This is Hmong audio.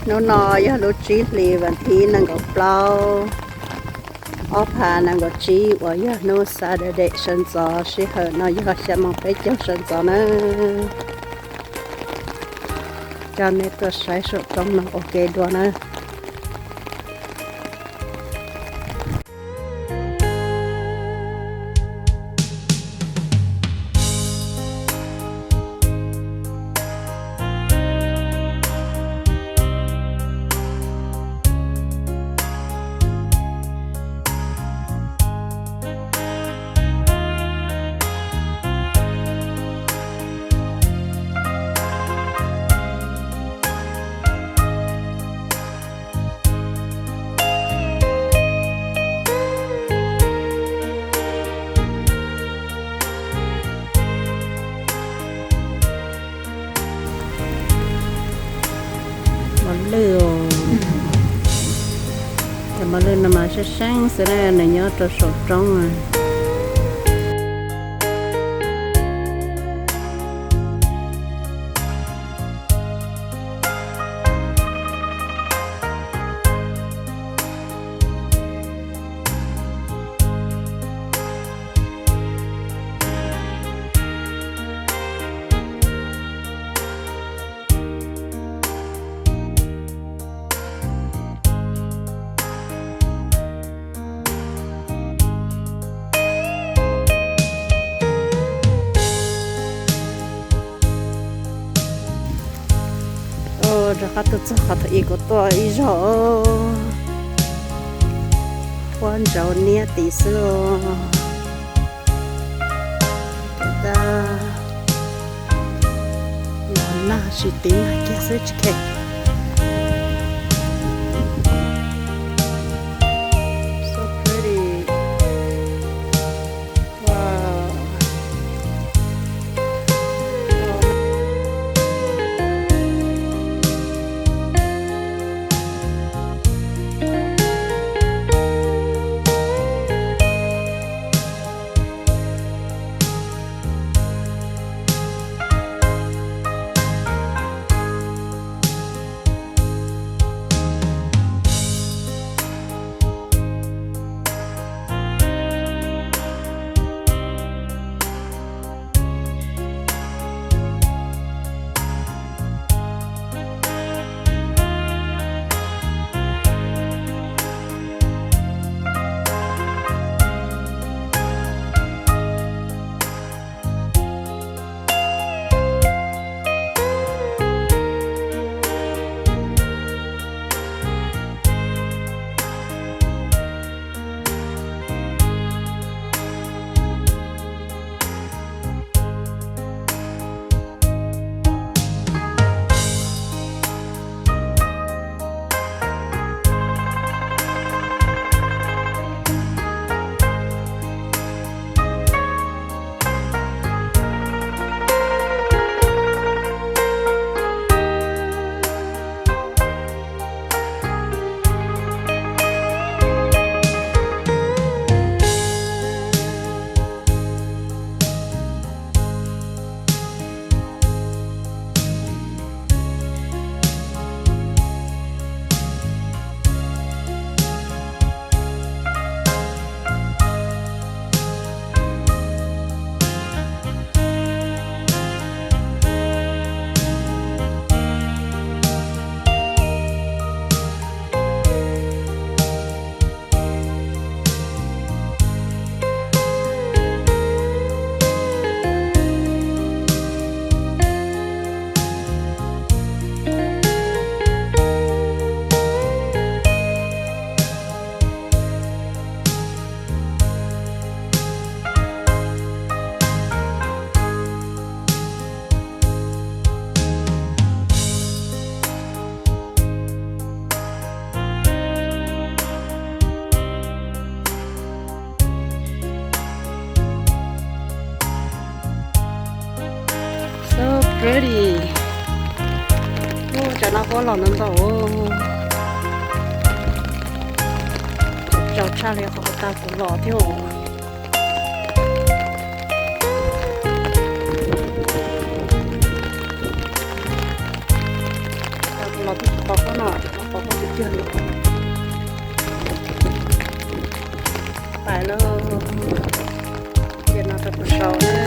Hnub no yog lub tsib hlis vas thib nees nkaum plaub, ob phav nees nkaum tsib uas yog hnub Saturday sawv ntxov, sij hawm no yog xya moos peb caug sawv ntxov na. Coj nej tuaj saib saum roob no ua ke dua na. Mos lwj, cov mos lwj no mas seeb seeb xwb na, nws nyob rau saum roob. Rov qab tuaj txog qhov thaum ub kuv tuaj ib zaug, huab ntsaus niab tid xwb. Los nag tsis tiv nag kiag xwb tsis kheev. So pretty. Wow. So pretty. Ub, tsam no huab los ntau ntau. Tsaus tshaj li qhov tas kuv los thiab. Tas kuv los thiab tsis tau huab no. No, cia no rau puag saud na.